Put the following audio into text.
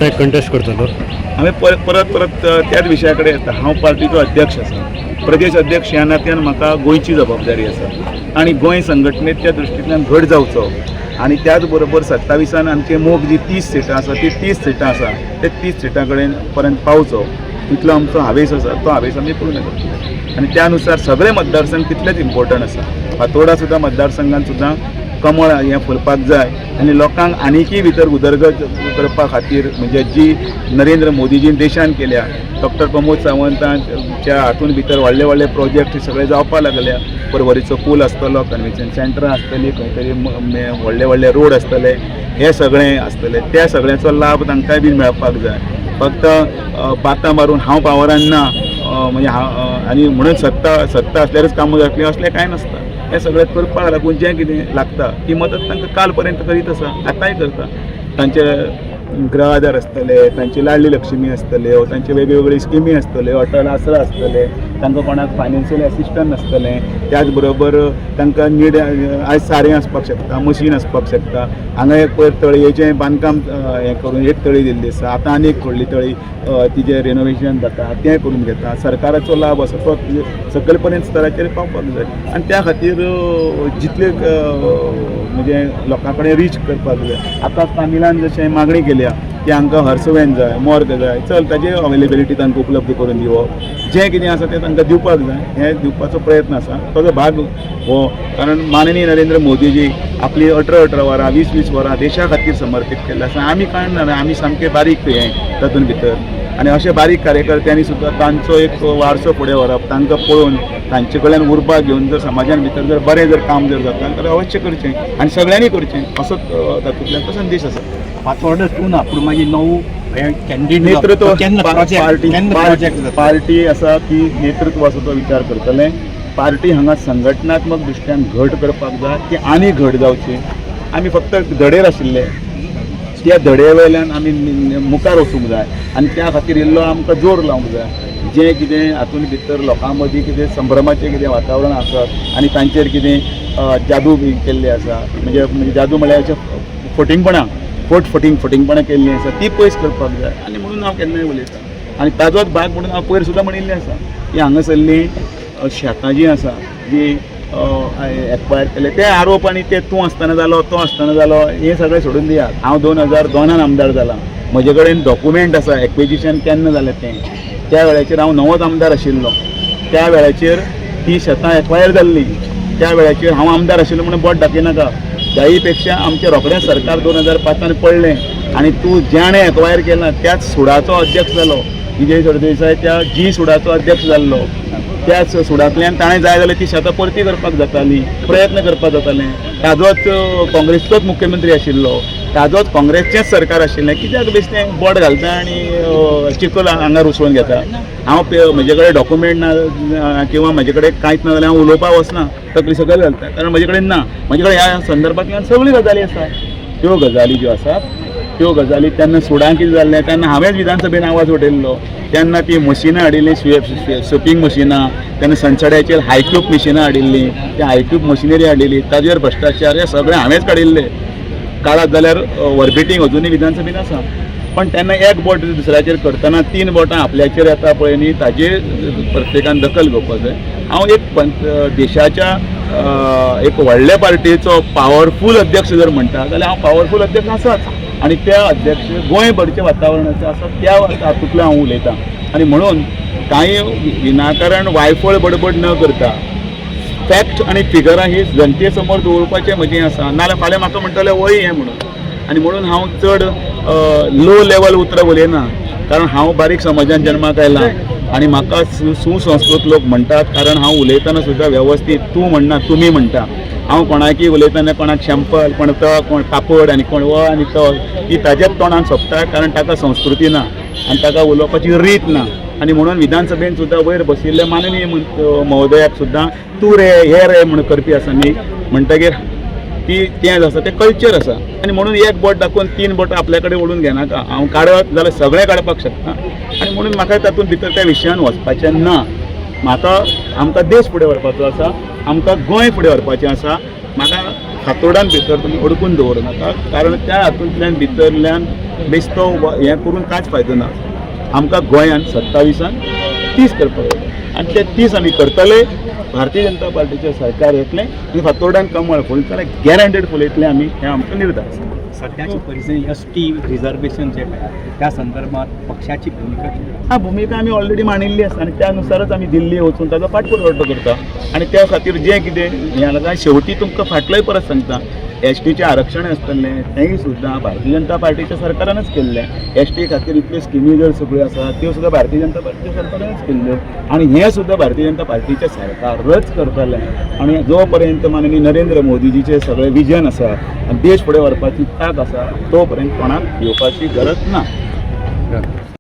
आतां कंटेस्ट करतलो? हांवें परत परत त्याच विशया कडेन येता. हांव पार्टीचो अध्यक्ष आसा. प्रदेश अध्यक्ष ह्या नात्यान म्हाका गोंयची जबाबदारी आसा आनी गोंय संघटनेच्या दृश्टींतल्यान घट जावचो आनी त्याच बरोबर 27 आमचे मोग जी 30 सिटां आसा ती 30 सिटां आसा ते 30 सिटां कडेन पर्यंत पावचो तितलो आमचो हावेस आसा. तो हावेस आमी पूर्ण करतले आनी त्या नुसार सगळे मतदारसंघ तितलेच इम्पॉर्टंट आसा. फातोर्डा सुद्दां मतदारसंघान सुद्दां कमळ हें फुलपाक जाय आनी लोकांक आनीकय भितर उदरगत करपा खातीर म्हणजे जी नरेंद्र मोदीजीन देशान केल्या, डॉक्टर प्रमोद सावंतांच्या हातून भितर व्हडले व्हडले प्रोजेक्ट सगळे जावपाक लागल्या. परवरीचो पूल आसतलो, कन्वेन्शन सेंटरां आसतली, खंय तरी व्हडले व्हडले रोड आसतले, हे सगळें आसतले. त्या सगळ्याचो लाभ तांकांय बीन मेळपाक जाय. फक्त बातां मारून हांव पावरान ना म्हणजे हांव आनी म्हणून सत्ता सत्ता आसल्यारच कामां जातलीं असलें कांय नासता. हें सगळें करपाक लागून जें कितें लागता ती मदत तांकां काल पर्यंत करीत आसा, आतांय करता. तांचे गृह आधार आसतले, तांची लाडली लक्ष्मी आसतल्यो, तांचे वेगवेगळी स्किमी आसतल्यो, अटल आसरा आसतले, तांकां कोणाक फायनान्शियल एसिस्टंट आसतलें. त्याच बरोबर तांकां नीड आयज सारें आसपाक शकता, मशीन आसपाक शकता. हांगा एक पयर तळयेचें बांदकाम हें करून एक तळी दिल्ली आसा, आतां आनी एक व्हडली तळी तिजें रेनोवेशन जाता तें करून घेता. सरकाराचो लाभ आसा तो सकयल पर्यंत स्तराचेर पावपाक जाय आनी त्या खातीर जितले म्हणजे लोकां कडेन रीच करपाक जाय. आतां तामिलान जशें मागणी केल्या की हांकां हर्स वॅन जाय, मॉर्ग जाय, चल ताजी अवेलेबिलिटी तांकां उपलब्ध करून दिवप, जें कितें आसा तें तांकां दिवपाक जाय, हें दिवपाचो प्रयत्न आसा. ताजो भाग हो कारण माननीय नरेंद्र मोदीजी आपली 18-18 वरां 20-20 वरां देशा खातीर समर्पीत केल्लें आसा. आमी कांय ना, आमी सामके बारीक हें तातूंत भितर आनी अशे बारीक कार्यकर्त्यांनी सुद्दां तांचो एक वारसो फुडें व्हरप, तांकां पळोवन तांचे कडल्यान उर्बा घेवन जर समाजान भितर जर बरें जर काम जर जाता जाल्यार अवश्य करचें आनी सगळ्यांनी करचें असो तातूंतल्यान तो संदेश आसा. फातोर्डा तूं ना पूण मागीर 9 हे कॅन्डिडेट नेतृत्व केन्ना पार्टी केन्ना प्रोजेक्ट जाता? पार्टी आसा ती नेतृत्व आसा तो विचार करतले. पार्टी हांगा संघटनात्मक दृश्ट्यान घट करपाक जाय, ती आनी घट जावची. आमी फक्त धडेर आशिल्ले, त्या धडे वयल्यान आमी मुखार वचूंक जाय आनी त्या खातीर इल्लो आमकां जोर लावंक जाय. जें कितें हातूंत भितर लोकां मदीं कितें संभ्रमाचें कितें वातावरण आसत आनी तांचेर कितें जादू बी केल्ली आसा, म्हणजे म्हणजे जादू म्हळ्यार अशें फटींगपणां, फट फटींग फटींगपणां केल्लीं आसा ती पयस करपाक जाय. आनी म्हणून हांव केन्नाय उलयतां आनी ताजोच भाग म्हणून हांव पयर सुद्दां म्हणिल्लें आसा की हांगासरलीं शेतां जीं आसा जीं एक्वायर केले ते आरोप आनी ते तूं आसतना जालो तो आसतना जालो हें सगळें सोडून दियात. हांव 2002 आमदार जाला, म्हजे कडेन डॉक्युमेंट आसा एक्विजिशन केन्ना जालें तें. त्या वेळाचेर हांव नवोच आमदार आशिल्लो, त्या वेळाचेर ती शेतां एक्वायर जाल्लीं, त्या वेळाचेर हांव आमदार आशिल्लो म्हणून बोट दाखयनाका. त्याही पेक्षा आमचें रोखडेंच सरकार 2005 पडलें आनी तूं ज्याणें एक्वायर केलां त्याच सुडाचो अध्यक्ष जालो. विजय सरदेसाय त्या जी सुडाचो अध्यक्ष जाल्लो, त्याच सुडांतल्यान ताणें जाय जाल्यार ती शेतां परती करपाक जाताली, प्रयत्न करपाक जाताले. ताजोच काँग्रेसचोच मुख्यमंत्री आशिल्लो, ताजोच काँग्रेसचेंच सरकार आशिल्लें. कित्याक बेश्टें बोट घालता आनी चिखल आंगार उसळून घेता? हांव म्हजे कडेन डॉक्युमेंट ना किंवा म्हजे कडेन कांयच ना जाल्यार हांव उलोवपाक वचना, तकली सकयल घालता, कारण म्हजे कडेन ना. म्हजे कडेन ह्या संदर्भांतल्यान सगळ्यो गजाली आसा. त्यो गजाली ज्यो आसात त्यो गजाली तेन्ना सुडां कितें जाल्लें तेन्ना हांवेंच विधानसभेन आवाज उठयल्लो. तेन्ना ती मशिनां हाडिल्लीं, स्विपिंग मशिनां, तेन्ना सनसड्याचेर हायक्यूब मशिनां हाडिल्लीं, त्या हायक्यूब मशिनरी हाडिल्ली, ताजेर भ्रश्टाचार हे सगळें हांवेंच काडिल्ले. काडत जाल्यार वर्बिटींग अजुनूय विधानसभेन आसा. पण तेन्ना एक बोट दुसऱ्याचेर करतना 3 बोटां आपल्याचेर येता पळय न्ही, ताजेर प्रत्येकान दखल घेवपाक जाय. हांव एक देशाच्या एक व्हडल्या पार्टीचो पावरफूल अध्यक्ष जर म्हणटा जाल्यार हांव पावरफूल अध्यक्ष आसाच आनी त्या अध्यक्ष गोंयभरचें वातावरणाचें आसा त्या हातूंतल्यान हांव उलयतां. आनी म्हणून कांय विनाकारण वायफळ बडबड न करता फॅक्ट आनी फिगरां ही जनते समोर दवरपाचें म्हजें आसा. नाजाल्यार फाल्यां म्हाका म्हणटले वय हें म्हणून. आनी म्हणून हांव चड लो लेवल उतरां उलयना, कारण हांव बारीक समाजान जन्माक आयला आनी म्हाका सुसंस्कृत लोक म्हणटात, कारण हांव उलयतना सुद्दां वेवस्थीत तूं म्हणना, तुमी म्हणटा. हांव कोणाकी उलयतना कोणाक शॅम्पल, कोण त, कोण पापड आनी कोण व आनी तो, ती ताज्याच तोंडान सोंपता, कारण ताका संस्कृती ना आनी ताका उलोवपाची रीत ना. आनी म्हणून विधानसभेन सुद्दां वयर बशिल्ले माननीय महोदयाक सुद्दां तूं रे हे रे म्हूण करपी आसा न्ही, म्हणटगीर ती तें आसा तें कल्चर आसा. आनी म्हणून एक बोट दाखोवन 3 बोटां आपल्या कडेन ओडून घेनाका. हांव काडत जाल्यार सगळें काडपाक शकता आनी म्हणून म्हाका तातूंत भितर त्या विशयान वचपाचें ना. म्हाका आमकां देश फुडें व्हरपाचो आसा, आमकां गोंय फुडें व्हरपाचें आसा. म्हाका फातोर्डान भितर तुमी अडकून दवरूं नाका, कारण त्या हातूंतल्यान भितरल्यान बेश्टो हें करून कांयच फायदो ना. आमकां गोंयान 27आन 30 करपाक जाय आनी ते 30 आमी करतले. भारतीय जनता पार्टीचें सरकार येतलें आनी फातोर्ड्यान कमळ फुलतलें, गॅरंटेड फुलयतले आमी, हें आमकां निर्धार आसा. सध्याची परिस्थिती एस टी रिझर्वेशन जे त्या संदर्भात पक्षाची भूमिका कितें? हा, भुमिका आमी ऑलरेडी मांडिल्ली आसा आनी त्या नुसारच आमी दिल्ली वचून ताजो पाठपुरवठो करता आनी त्या खातीर जें कितें हें जालां, शेवटी तुमकां फाटलोय परत सांगता, एसटीचें आरक्षण आसतलें तेंय सुद्दां भारतीय जनता पार्टीच्या सरकारानच केल्लें. एसटी खातीर इतल्यो स्किमी जर सगळ्यो आसा त्यो सुद्दां भारतीय जनता पार्टीच्या सरकारानच केल्ल्यो आनी हें सुद्दां भारतीय जनता पार्टीचें सरकारच करतलें. आनी जो पर्यंत माननीय नरेंद्र मोदीजीचें सगळें विजन आसा आनी देश फुडें व्हरपाची तांक आसा तो पर्यंत कोणाक येवपाची गरज ना.